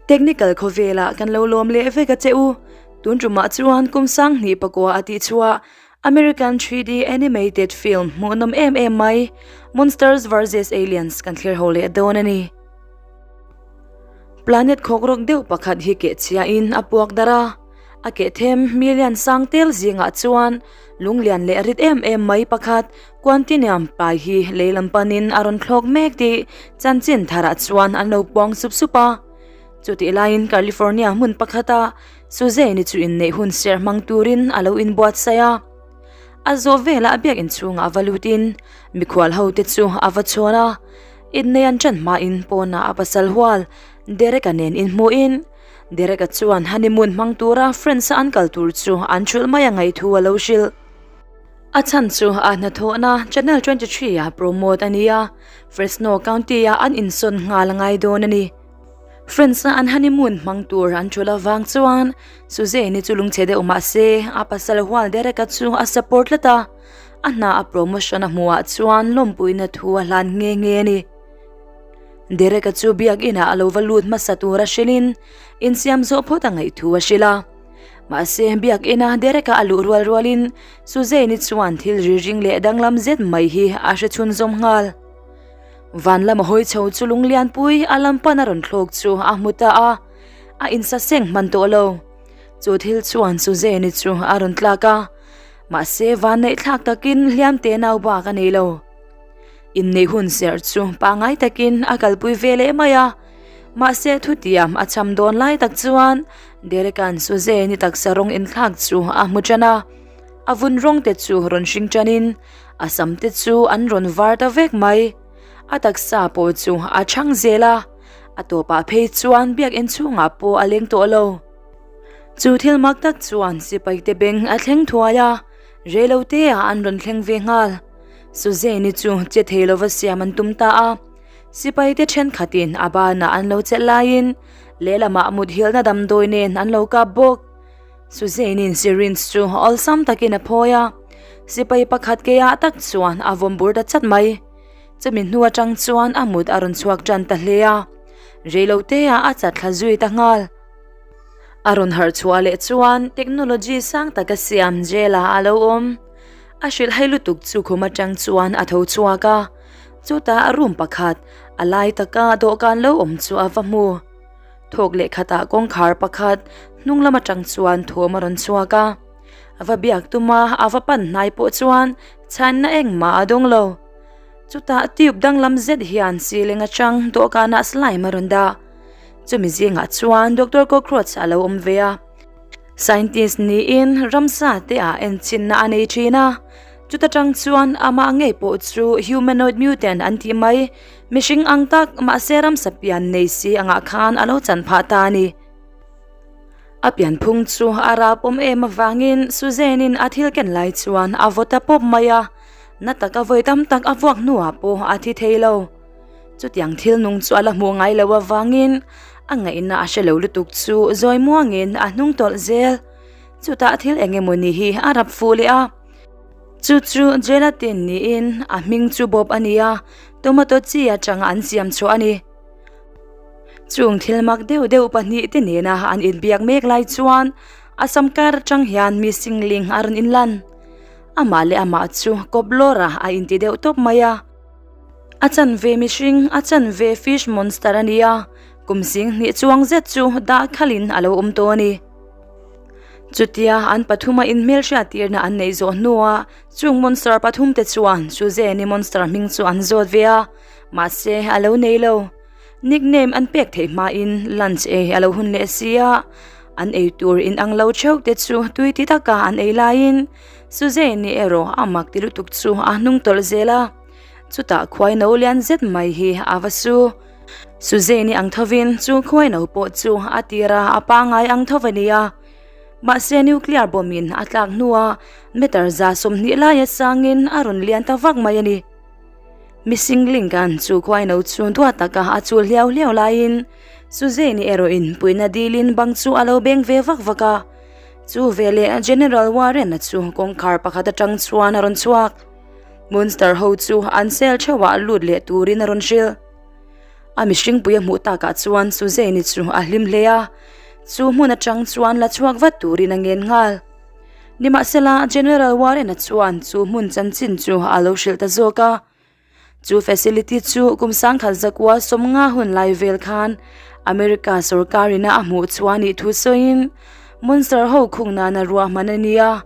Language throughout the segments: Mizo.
Technical khawvelah kan lo lawm leh vek a che u. Tun tumah chuan kum sanghnih pakua a tih chhuah American 3D animated film hmuhnawm em em mai Monsters vs Aliens kan thlir ho leh dawn a ni. Planet khawkrawk deuh pakhat hi keh chhiain a puak darh a, a keh them million sang tel zingah chuan lunglian leh rit em em mai pakhat Quantinium pai hi lei lam panin a rawn thlawk mek tih chanchin tharah chuan an lo puang sup sup a. Chutih laiin California hmun pakhata Suzanne-i chu inneih hun serh hmang turin a lo inbuatsaih a. A zawh velah biakinn chhungah va lutin mikhual hote chu a va chhawn a. Innei an ṭan hmain pawnah a pasal hual Derek-a nen inhmuhin Derek-a chuan honeymoon hmang tura France-a an kal tur chu an ṭhulh mai a ngaihthu a lo hrilh. A chhan chu a hnathawhna Channel 23 ah promote a ni a, Fresno County-ah an insawn nghal a ngai dawn a ni. France-a an honeymoon hmang tur an ṭhulh avang chuan Suzanne-i chu lungchhe deuh mah se a pasal hual Derek-a chu a support tlat a, a hna a promotion a hmuhah chuan lawmpuina thu a hlan nghe nghe a ni. Derek-a chu biakinah a lo va lut hmasa tura hrilhin insiam zawh phawt a ngaih thu a hrilh a. Mahse, biakina Derek-a a luh rual rualin Suzanne-i chuan thil ri ring leh danglam zet mai hi a hre chhunzawm nghal. Van lama hawi chho chu lunglianpui a lam pan a rawn thlawk chu a hmu ta a, a insaseng hman tawh lo. Chu thil chuan Suzanne-i chu a rawn tlak a, mahse vanneih thlak takin hliam te nau bak a nei lo. Inneih hun serh chu pangngai takin a kalpui ve leh mai a, mahse thutiam a cham dawn lai tak chuan Derek-a'n Suzanne-i taksa rawng inthlak chu a hmu tan a, a vun rawng te chu rawn hring tanin a sam te chu an rawn var ta vek mai. A taksa pawh chu a chhang zel a, a tawpah phei chuan biakinn chhungah pawh a leng tawh lo. Chu thil mak tak chuan sipai te beng a thleng thuai a, reilote ah an rawn thleng ve nghal. Suzanne-i chu che thei lova siam an tum ta a, sipai te thenkhatin a banah an lo chelh laiin lehlamah muthilhna damdawi nen an lo kap bawk. Suzanne-in syringe chu awlsam takin a phawi a, sipai pakhat keiah tak chuan a vawm bur ta chat mai. Chumi hnu atang chuan a mut a rawn chhuak tan ta hle a, reiloteah a chat thla zui ta nghal. A rawn harh chhuah leh chuan technology sang taka siam jail ah a lo awm. A hrilhhai lutuk chu khum atang chuan a tho chhuak a, chutah a room pakhat a lai taka dawhkan lo awm chu a va hmu. Thawk leh khatah kawngkhar pakhat hnung lam atang chuan thawm a rawn chhuak a, a va biak tum a, a va pan hnai pawh chuan chhanna engmah a dawng lo. Chutah tube danglam zet hian ceiling atang dawhkanah slime a rawn dah. Chumi zingah chuan Doctor Cockroach a lo awm ve a, scientist niin ramsa te ah enchinna a nei thin a, chuta tang chuan amah ngei pawh chu humanoid mutant an tih mai, mihring ang tak mahse ramsa pian nei si angah khan a lo chan phah ta a ni. A pianphung chu a rap awm em avangin Suzanne-in a thil ken lai chuan a vaw ta pawp mai a, na taka vawi tam tak a vuak hnuah pawh a thi thei lo. Chutiang thil nung chu a la hmuh ngai lo avangin a ngaihna a hre lo lutuk chu zawi muangin a hnung tawlh zel. Chutah thil eng emaw ni hi a rap fuh leh a. Chu chu gelatin niin a hming chu bawp a ni a, tomato chi atanga an siam chhuah a ni. Chung thil mak deuh deuh pahnih te nena an inbiak mek lai chuan a sam kar atang hian missing link a rawn inlan. Amah leh amah chu kawp lawr a a inti deuh tawp mai a. A chanve mihring, a chanve fish monster a ni a, kum zing hnih chuang zet chu dah khalhin a lo awm tawh a ni. Chutia an pathuma inhmelhriat tirna an neih zawh hnuah chung monster pathum te chuan Suzanne-i monster hming chu an zawt ve a, mahse a lo nei lo. Nickname an pek theih hmain lunch ei a lo hun leh si a, an ei tur inang lo theuh te chu tui ti taka an ei laiin Suzanne-i erawh a mak ti lutuk chu a hnung tawlh zel a. Chutah khuai no lian zet mai hi a va su. Suzanne-i ang thovin chu khuai no pawh chu a tir a, a pangngai ang tho a ni a. Mahse nuclear bomb in a tlak hnuah meter za 20 laia sangin a rawn lian ta vak mai a ni. Missing link-a'n chu khuai no chu duat taka a chul hliau hliau laiin Suzanne-i erawhin puihna dilin bang chu a lo beng ve vak vak a. Chu veleh General Warren-a chu kawngkhar pakhat atang chuan a rawn chhuak. Monster ho chu an cell theuhah lut leh turin a rawn hrilh. A mihringpui a hmuh takah chuan Suzanne-i chu a hlim hle a, chu hmun atang chuan la chhuak vat turin a ngen nghal. Nimahsela, General Warren-a chuan chu hmun chanchin chu a lo hrilh ta zawk a. Chu facility chu kum sangkhat zakua sawmnga hun lai vel khan America sorkar ina a hmuh chhuah nih thu sawiin monster ho khung nana ruahman a ni a.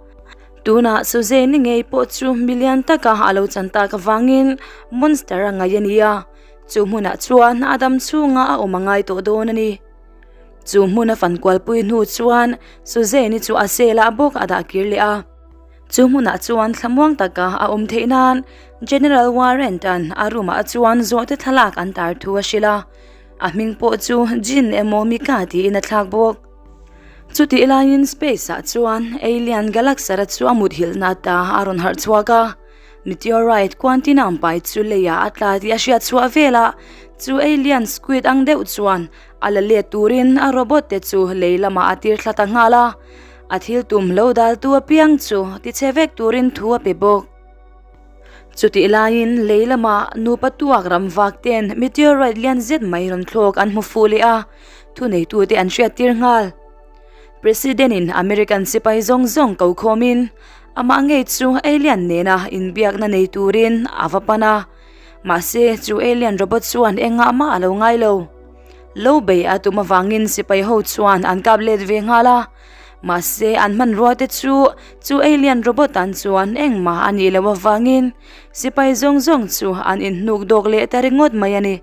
Tunah Suzanne-i ngei pawh chu milian taka a lo chan tak avangin monster a ngaih a ni a, chu hmunah chuan a dam chhunga a awm a ngai tawh dawn a ni. Chu hmun a fankualpui hnu chuan Suzanne-i chu a cell-ah bawk a dah kir leh a. Chu hmunah chuan thlamuang taka a awm theih nan General Warrant-a'n a room-ah chuan zawhte thlalak an tar thu a hrilh a, a hming pawh chu Jin emaw Mika tiin a thlak bawk. Chutih laiin space-ah chuan alien Galaxar-a chu a muthilhna ata a rawn harh chhuak a, meteorite Quantinam pai chu leiah a tla tih a hriat chhuah velah chu alien squid ang deuh chuan a la let turin a robot te chu lei lamah a tir thla ta nghal a. A thil tum lo daltu apiang chu tichhe vek turin thu a pe bawk. Chutih laiin lei lamah nupa tuak ram vak ten meteorite lian zet mai rawn thlawk an hmu fuh leh a, thuneitute an hriattir nghal. President in American sipai zawng zawng ko khawmin amah ngei chu alien nena inbiakna nei turin a va pan a, mahse chu alien robot chuan engah mah a lo ngai lo. Lo bei a tum avangin sipai ho chuan an kap let ve nghal a, mahse an hmanrua te chu chu alien robot an chuan engmah a nih loh avangin sipai zawng zawng chu an inhnuk dawk leh ta ringawt mai a ni.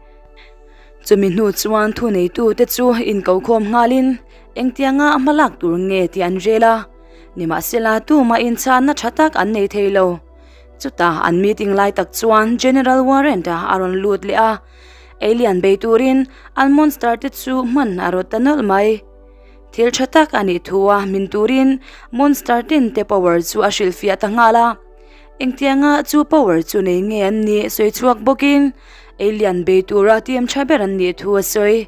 Chumi hnu chuan thuneitu te chu inkokhawm nghalin engtianga hma lak tur nge tih an rel a, nimahsela tumah inchhanna tha tak an nei thei lo. Chutah an meeting lai tak chuan General Warrant-a a rawn lut leh a. Alien bei turin an monster te chu hman a rawt ta nawlh mai. Thil tha tak a nih thu a min turin monster tin te power chu a hrilhfiah ta nghal a. Engtianga chu power chu nei nge an nih sawi chhuak bawkin alien bei tura team tha ber an nih thu a sawi.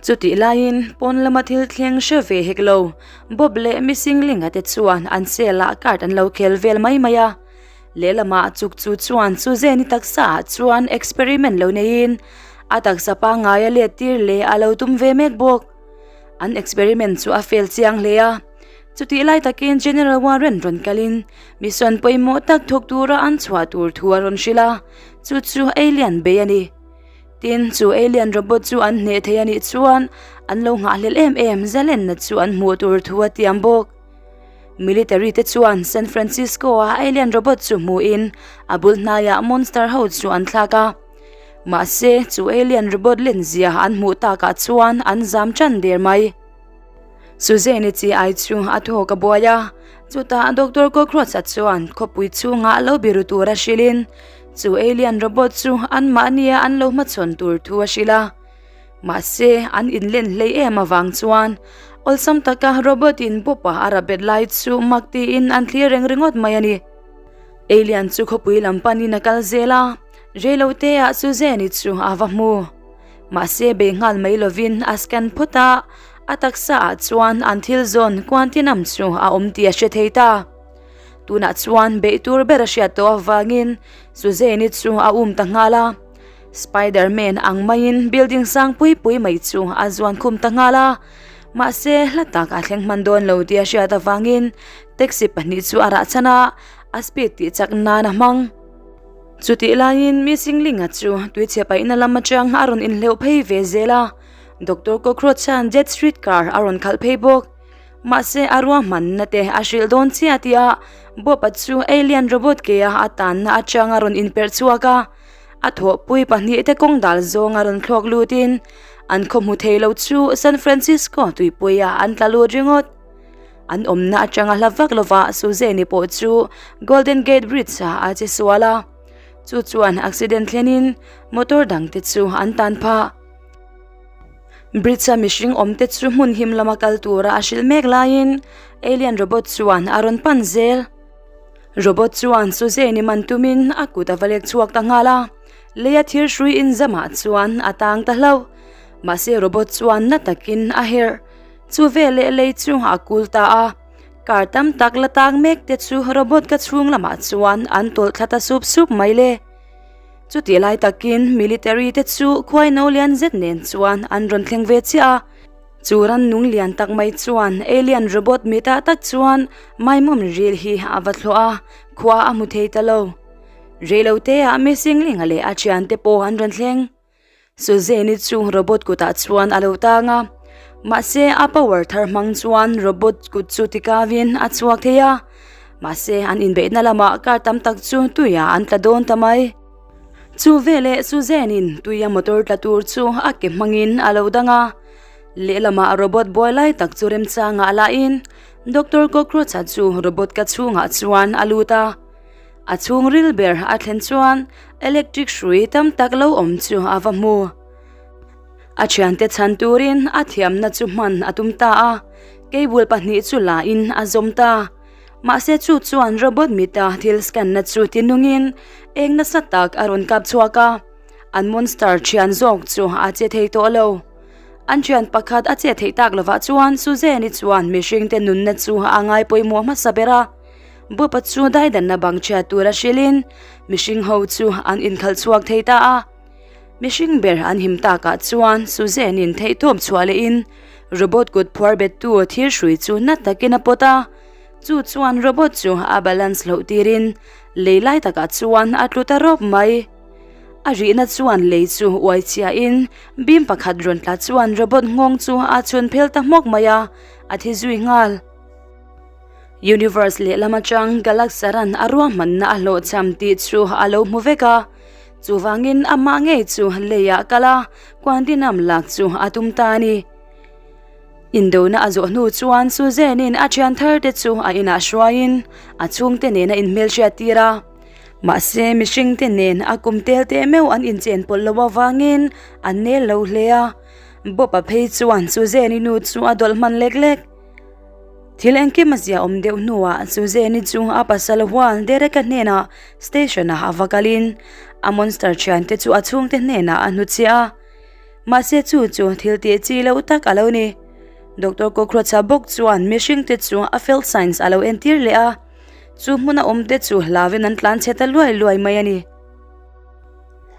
Chutih laiin pawn lama thil thleng hre ve hek lo Bob leh Missing Link-a te chuan an cell ah card an lo khel vel mai mai a. Lehlamah chuk chu chuan Suzanne-i taksa ah chuan experiment lo neiin a taksa pangngai a let tir leh a lo tum ve mek bawk. An experiment chu a fail chiang hle a, chutih lai takin General Warren rawn kalin mission pawimawh tak thawk tura an chhuah tur thu a rawn hrilh a, chu chu alien bei a ni. Tin, chu alien robot chu an hneh thei a nih chuan an lo nghahhlelh em em zalenna chu an hmuh tur thu a tiam bawk. Military te chuan San Francisco a alien robot chu hmuhin a bul hnaiah monster ho chu an thlak a. Mahse, chu alien robot len zia an hmuh takah chuan an zam tan der mai. Suzanne-i chi ai chu a thawk a buai a, chutah Doctor Cockroach-a chuan khawpui chhungah lo biru tura hrilhin chu alien robot chu anmahnia an lo hmachhawn tur thu a hrilh a. Mahse, an inlen hlei em avang chuan awlsam taka robot in Bob-a a rabet lai chu mak tiin an thlir reng ringawt mai a ni. Alien chu khawpui lam panin a kal zel a, reiloteah Suzanne-i chu a va hmu. Mahse, bei nghal mai lovin a scan phawt a, a taksaah chuan an thil zawn Quantinum chu a awm tih a hre thei ta. Tunah chuan beih tur ber a hriat tawh avangin Suzanne-i chu a um ta nghal a. Spiderman ang maiin building sang pui pui mai chu a zuan khum ta nghal a, mahse hla tak a thleng hman dawn lo tih a hriat avangin taxi pahnih chu a rah chhan a, a speed tih chak nan a hmang. Chutih laiin missing link-a chu tuichhe paihna lam atang a rawn inhleuh phei ve zel a, Doctor Cockroach-a'n jet street car a rawn khalh phei bawk. Mahse a ruahmanna te a hrilh dawn chiah tih a Bob-a chu alien robot ke a a tanna atang a rawn inperh chhuak a. A thawhpui pahnihte kawng dal zawnga rawn thlawk lutin an khaw hmu thei lo chu San Francisco tuipuiah an tla lut ringawt. An awmna atanga hla vak lova Suzanne-i pawh chu Golden Gate Bridge-ah a che sual a, chu chuan accident thlenin motor dangte chu an tan phah. Bridge-a mihring awmte chu hmun him lama kal tura a hrilh mek laiin alien robot chuan a rawn pan zel. Robot chuan Suzanne-i man tumin a kut a va lek chhuak ta nghal a, leia thir hrui inzamah chuan a tang ta hlauh. Mahse robot chuan na takin a herh. Chu veleh lei chu a kul ta a, car tam tak la tang mek te chu robot ka chhung lamah chuan an tawlh thla ta sup sup mai le. Chutih lai takin military te chu khuai no lian zet nen chuan an rawn thleng ve chiah a. Chu rannung lian tak mai chuan alien robot mitah tak chuan maimawm ril hi a va thlawh a, khua a hmu thei ta lo. Reiloteah Missinglinga leh a thiante pawh an rawn thleng. Suzanne-i chu robot kutah chuan a lo tang a, mahse a power thar hmang chuan robot kut chu tikauin a chhuak thei a, mahse an inbeihna lamah car tam tak chu tuiah an tla dawn ta mai. Chu veleh Suzanne-in tuia motor tla tur chu a ke hmangin a lo dang a, lehlamah robot buai lai tak chu remchangah lahin Doctor Cockroach-a chu robot ka chhungah chuan a lut a. A chhungril ber a thlen chuan electric hrui tam tak lo awm chu a va hmu. A thiante chhan turin a thiamna chu hman a tum ta a, cable pahnih chu la in a zawm ta. Mahse chu chuan robot mita thil scan na chu ti nungin eng nasa tak a rawn kap chhuak a, an monster thian zawk chu a che thei tawh lo. An thian pakhat a che theih tak lovah chuan Suzanne-i chuan mihringte nunna chu a ngai pawimawh hmasa ber a. Bob-a chu daidanna bang chhiat tura hrilhin mihring ho chu an inkhalh chhuak thei ta a. Mihring ber an him takah chuan Suzanne-in theihtawp chhuah lehin robot kut phuar bettu thil hrui chu na takin a pawt a. Chu chuan robot chu a balance loh tirin lei lai takah chuan a tlu ta rawp mai. A rihna chuan lei chu uai chhiahin beam pakhat rawn tla chuan robot nghawng chu a chhun phel ta hmawk mai a, a thi zui nghal. Universe lehlam atang Galaxaran a ruahmanna a hlawhchham tih chu a lo hmu vek a, chuvangin amah ngei chu leiah kal a, Quantinum lak chu a tum ta a ni. Indona a zawh hnu chuan Suzanne-in a thian thar te chu a inah hruaiin a chhungte nen a inhmelhriat tir a, mahse mihringte nen a kum tel teh meuh an inchen pawlh loh avangin an nel lo hle a, Bob-a phei chuan Suzanne-i nu chu a dawlh hman lek lek. Thil engkim a zia awm deuh hnuah Suzanne-i chu a pasal hual Derek-a hnenah station-ah a va kalin a monster thiante chu a chhungte hnenah a hnutchhiah a. Mahse chu chu thil tih chi loh tak a lo ni. Doctor Cockroach-a bawk chuan mihringte chu a field science a lo entir leh a, chu hmuna awmte chu hlauin an tlanchhe ta luai luai mai a ni.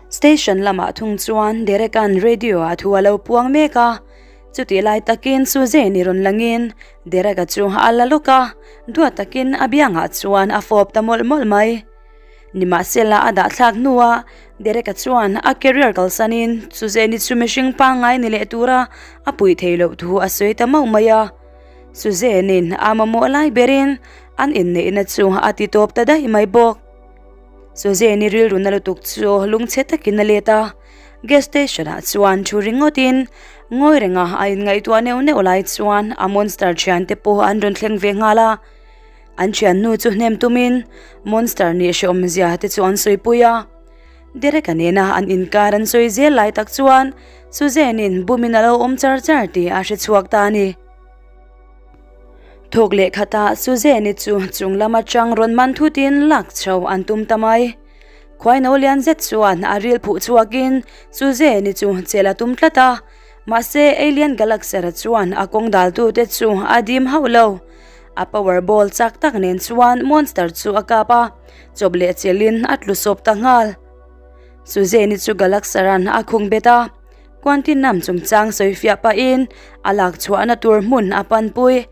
Station lamah thung chuan Derek-a'n radio-ah thu a lo puang mek a. Chutih lai takin Suzanne-i rawn langin Derek-a chu a la lawk a, duat takin a biangah chuan a fawp ta mawlh mawlh mai. Nimahsela a dah thlak hnuah Derek-a chuan a career kalsanin Suzanne-i chu mihring pangngai ni leh tura a puih theih loh thu a sawi ta mauh mai a. Suzanne-in a mamawh lai berin an inneihna chu a ti tawp ta daih mai bawk. Suzanne-i rilru na lutuk chu lungchhe takin a let a, gas station ah chuan thu ringawtin ngawi renga a inngaihtuah neuh neuh lai chuan a monster thiante pawh an rawn thleng ve nghal a, an thiannu chu hnem tumin monster nih hrehawm zia te chu an sawipui a. Derek-a nena an inkar an sawi zel lai tak chuan Suzanne-in bumin a lo awm char char tih a hre chhuak ta a ni. Thawk leh khatah Suzanne-i chu chung lam atang rawn man thutin lak chho an tum ta mai. Khuaino lian zet chuan a ril phuh chhuakin Suzanne-i chu chel a tum tlat a, mahse Alien Galaxer-a chuan a kawng daltute chu a dim hauh lo. A power ball chak tak nen chuan monster chu a kap a, chawp leh chelin a tlu sawp ta nghal. Suzanne-i chu Galaxer-a'n a khung bet a. Quantinam chungchang sawifiah pahin a lak chhuahna tur hmun a panpui.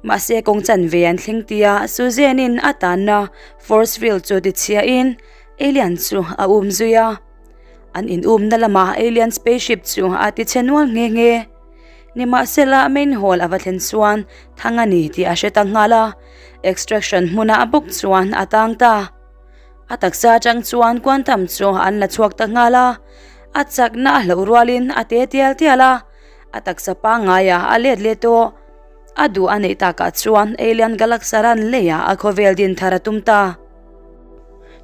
Mahse kawng chanve an thleng tia Suzanne-in a tanna force field chu tichhiahin alien chu a um zui a. An in umna lamah alien spaceship chu a tichhe nual nghe nghe. Nimahsela main hall a va thlen chuan thang a ni tih a hre ta nghal a, extraction hmunah bawk chuan a tang ta. A taksa atang chuan quantum chu an la chhuak ta nghal a, a chakna a hloh rualin a te tial tial a, a taksa pangngaiah a let leh tawh. A duh a neih takah chuan Alien Galaxaran leiah a khawvel din thar a tum ta.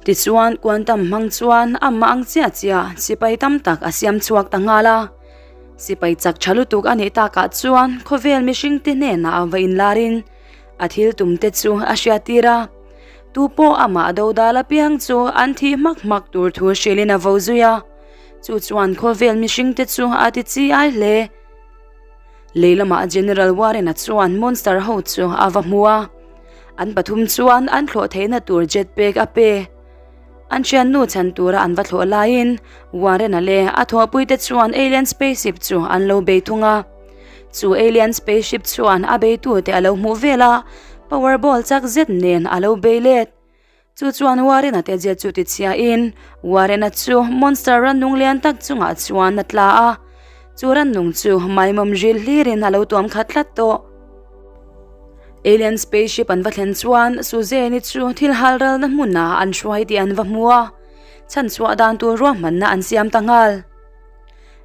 Tichuan quantum hmang chuan amah ang chiah chiah sipai tam tak a siam chhuak ta nghal a. Sipai chak tha lutuk a neih takah chuan khawvel mihringte hnenah a va inlarin a thil tum te chu a hriattir a. Tu pawh amah dodal apiang chu an thih hmak hmak tur thu hrilhin a vo zui a, chu chuan khawvel mihringte chu a ti chi ai hle. Lei lamah General Warren-a chuan monster ho chu a va hmu a, an pathum chuan an thlawh theihna tur jet pack a pe. An thiannu chhan tura an va thlawh laiin Warren-a leh a thawhpuite chuan alien spaceship chu an lo bei thung a. Chu alien spaceship chuan a beitute a lo hmuh vel a, power ball chak zet nen a lo bei let. Chu chuan Warren-a te jet chu tichhiain Warren-a chu monster rannung lian tak chungah chuan a tla a. Chu rannung chu maimawm ril hlirin a lo tuam khat tlat tawh. Alien spaceship an va thlen chuan Suzanne-i chu thil hal ralna hmunah an hruai tih an va hmu a, chhanchhuah dan tur ruahmanna an siam ta nghal.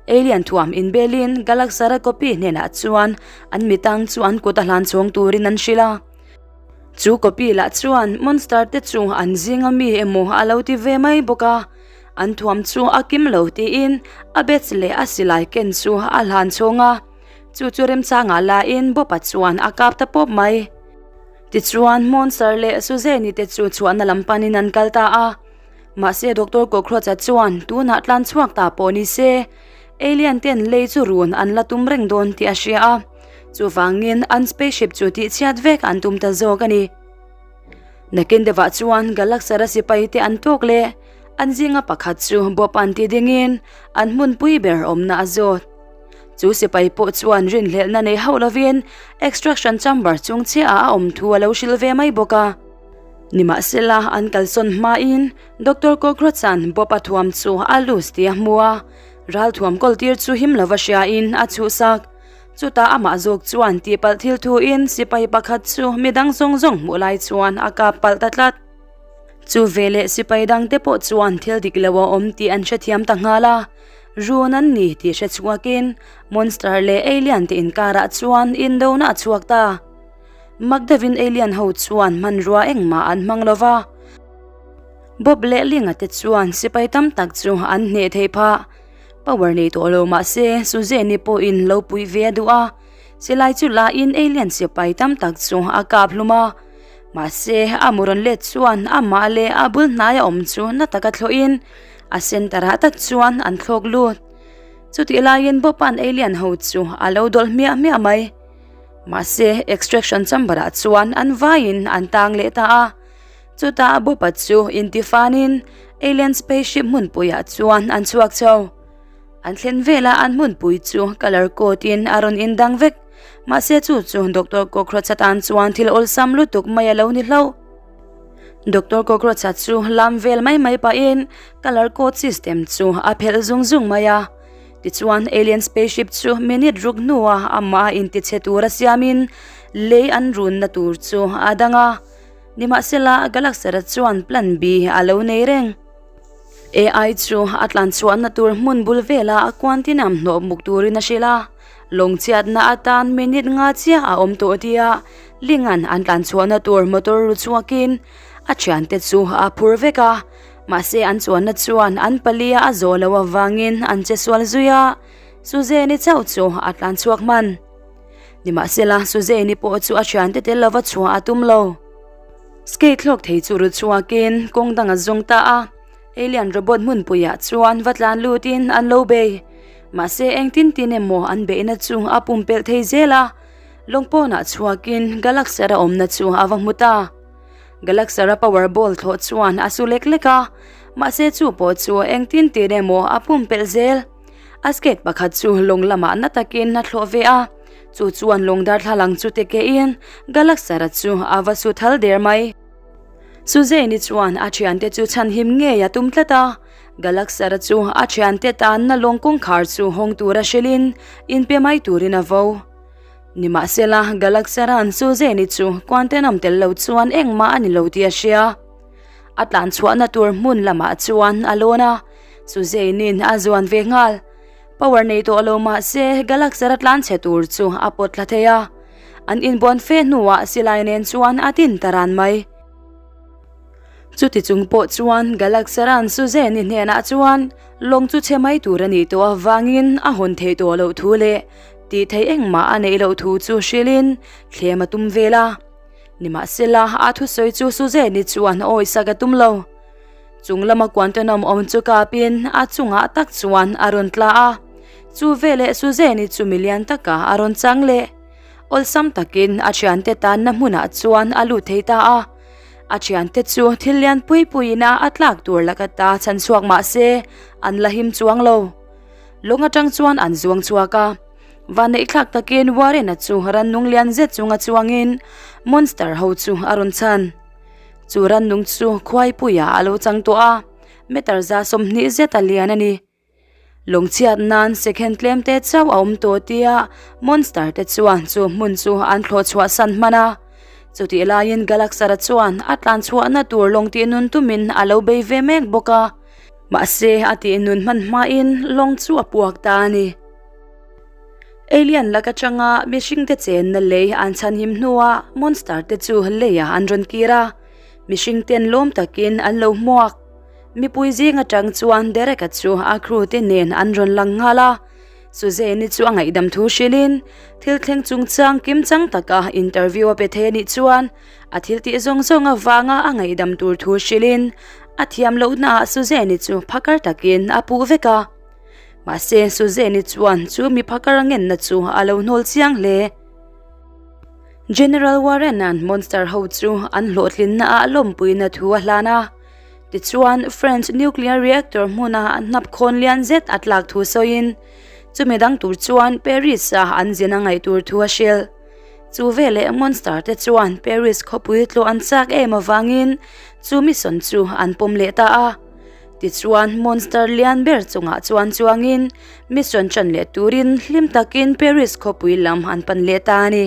Alien thuam inbelin Galaxara copy hnenah chuan an mitang chu an kut a hlan chhawng turin an hrilh a. Chu copy lah chuan monster te chu an zinga mi emaw a lo ti ve mai bawk a, an thuam chu a kim lo tiin a badge leh a silai ken chu a hlan chhawng a. Chu chu remchangah lain Bob-a chuan a kap ta pawp mai. Tichuan Monster leh Suzanne-i te chu chhuahna lam panin an kal ta a. Mahse Doctor Cockroach-a chuan tunah tlan chhuak ta pawh ni se, alien ten lei chu run an la tum reng dawn tih a hria a. Chuvangin an spaceship chu tihchhiat vek an tum ta zawk a ni. Nakin deuhah chuan Galaxara sipai te an tawk leh an zinga pakhat chu Bob an ti dingin an hmunpui ber awmna a zawt. Chu sipai pawh chuan rinhlelhna nei hauh lovin extraction chamber chung chiahah a awm thu a lo hrilh ve mai bawk a. Nimahsela an kalsawn hmain Doctor Cockroach-a'n Bob a thuam chu a loose tih a hmu a, ralthuam kawltir chu him lova hriain a chhuhsak. Chutah amah zawk chuan tihpalh thil thuin sipai pakhat chu midang zawng zawng hmuh lai chuan a kap palh ta tlat. Chu veleh sipai dangte pawh chuan thil dik lo a awm tih an hrethiam ta nghal a, run an ni tih hre chhuakin monster leh alien te inkarah chuan indona a chhuak ta. Mak deuhin alien ho chuan hmanrua engmah an hmang lo va, Bob leh Linga te chuan sipai tam tak chu an hneh theih phah. Power nei tawh lo mah se Suzanne-i pawhin lo puih ve a duh a, silai chu lahin alien sipai tam tak chu a kap hlum a. Mahse, a mu rawn let chuan amah leh a bul hnaia awm chu na taka thlawhin a center-ah tak chuan an thlawk lut. Chutih laiin Bob-a'n alien ho chu a lo dawlh hmiah hmiah mai. Mahse, extraction chamber-ah chuan an vaiin an tang leh ta a. Chutah Bob-a chu intifanin alien spaceship hmunpuiah chuan an chhuak chho. An thlen velah an hmunpui chu colour code in a rawn indang vek. Mahse chu chu Doctor Cockroach atan chuan thil awlsam lutuk mai a lo ni hlauh. Doctor Cockroach-a chu lam vel mai mai pahin colour code system chu a phelh zung zung mai a. Tichuan alien spaceship chu minute ruk hnuah amah a intichhe tura siamin lei an runna tur chu a dang a. Nimahsela, Galaxera chuan Plan B a lo nei reng. AI chu a tlan chhuahna tur hmun bul vela Quantinum hnawh muk turin a hrilh a, lawng chhiatna atan minute nga chiah a awm tawh tia Lingan an tlan chhuahna tur motor ru chhuakin a thiante chu a phur vek a, mahse an chuanna chuan an palia a zawh loh avangin an che sual zui a, Suzanne-i chauh chu a tlan chhuak hman. Nimahsela, Suzanne-i pawh chu a thiante tel lova chhuah a tum lo. Skate thlawk thei chu ru chhuakin kawng dang a zawng ta a, alien robot hmunpuiah chuan va tlan lutin an lo bei. Mahse, engtin tin emaw an beihna chu a pumpelh thei zel a, lawng pawnah chhuakin Galaxer a awmna chu a va hmu ta. Galaxer-a power ball thlawh chuan a su lek lek a, mahse chu pawh chu engtin tin emaw a pumpelh zel. A skate pakhat chu lawng lamah na takin a thlawh ve a, chu chuan lawng darthlalang chu te kehin Galaxara chu a va su thal der mai. Suzanne-i chuan a thiante chu chhanhim ngei a tum tlat a, Galaxara chu a thiante tanna lawng kawngkhar chu hawng tura hrilhin inpe mai turin a vo. Nimahsela, Galaxara'n Suzanne-i chu Quantenam tel lo chuan engmah a ni lo tih a hria. A tlan chhuahna tur hmun lamah chuan a lawn a, Suzanne-in a zuan ve nghal. Power nei tawh lo mah se Galaxer a tlan chhe tur chu a pawt thla thei a. An inbuan fe hnuah silai nen chuan a tin ta ran mai. Chuti chung pawh chuan Galaxer-a'n Suzanne-i hnenah chuan lawng chu chhe mai tur a nih tawh avangin a hawn theih tawh loh thu leh tih theih engmah a neih loh thu chu hrilhin thlem a tum vel a. Nimahsela, a thusawi chu Suzanne-i chuan awisak a tum lo. Chung lama Quantenum awm chu kapin a chungah tak chuan a rawn tla a. Chu veleh Suzanne-i chu milian taka a rawn chang leh. Awlsam takin a thiante tanna hmunah chuan a lut thei ta a. A thiante chu thil lian pui puiin a a tlak tur laka ta chhan chhuak mah se an la him chuang lo. Lawng atang chuan an zuang chhuak a. Vanneih thlak takin Warren-a chu rannung lian zet chunga chuangin monster ho chu a rawn chhan. Chu rannung chu khuaipuiah a lo chang tawh a, meter za 20 zet a lian a ni. Lawngchhiat nan second tlem te chauh a awm tawh tia monster te chuan chu hmun chu an thlawh chhuah san hman a. Chutih laiin Galaxar-a chuan a tlan chhuahna tur lawng tih nun tumin a lo bei ve mek bawk a. Mahse a tih nun hman hmain lawng chu a puak ta a ni. Alien lak atanga mihringte chenna lei an chhanhim hnuah monster te chu leiah an rawn kir a, mihringten lawm takin an lo hmuak. Mipui zing atang chuan Derek-a chu a crew te nen an rawn lang nghal a, Suzanne-i chu a ngaihdam thu hrilhin thil thleng chungchang kimchang taka interview a pe thei a nih chuan a thil tih zawng zawng avanga a ngaihdam tur thu hrilhin a thiam lohnaah Suzanne-i chu phakar takin a puh vek a. Mahse Suzanne-i chuan chu mi phakar a ngenna chu a lo hnawl chiang hle. General Warren-a'n monster ho chu an hlawhtlinnaah lawmpuina thu a hlan a. Tichuan, French nuclear reactor hmuna hnap khawn lian zet a tlak thu sawiin, chumi dang tur chuan Paris-a an zin a ngaih tur thu a hrilh. Chu veleh monster te chuan Paris khawpui tlawh an chak em avangin chu mission chu an pawm leh ta a. Tichuan, monster lian ber chungah chuan chuangin mission ṭan leh turin hlim takin Paris khawpui lam an pan leh ta a ni.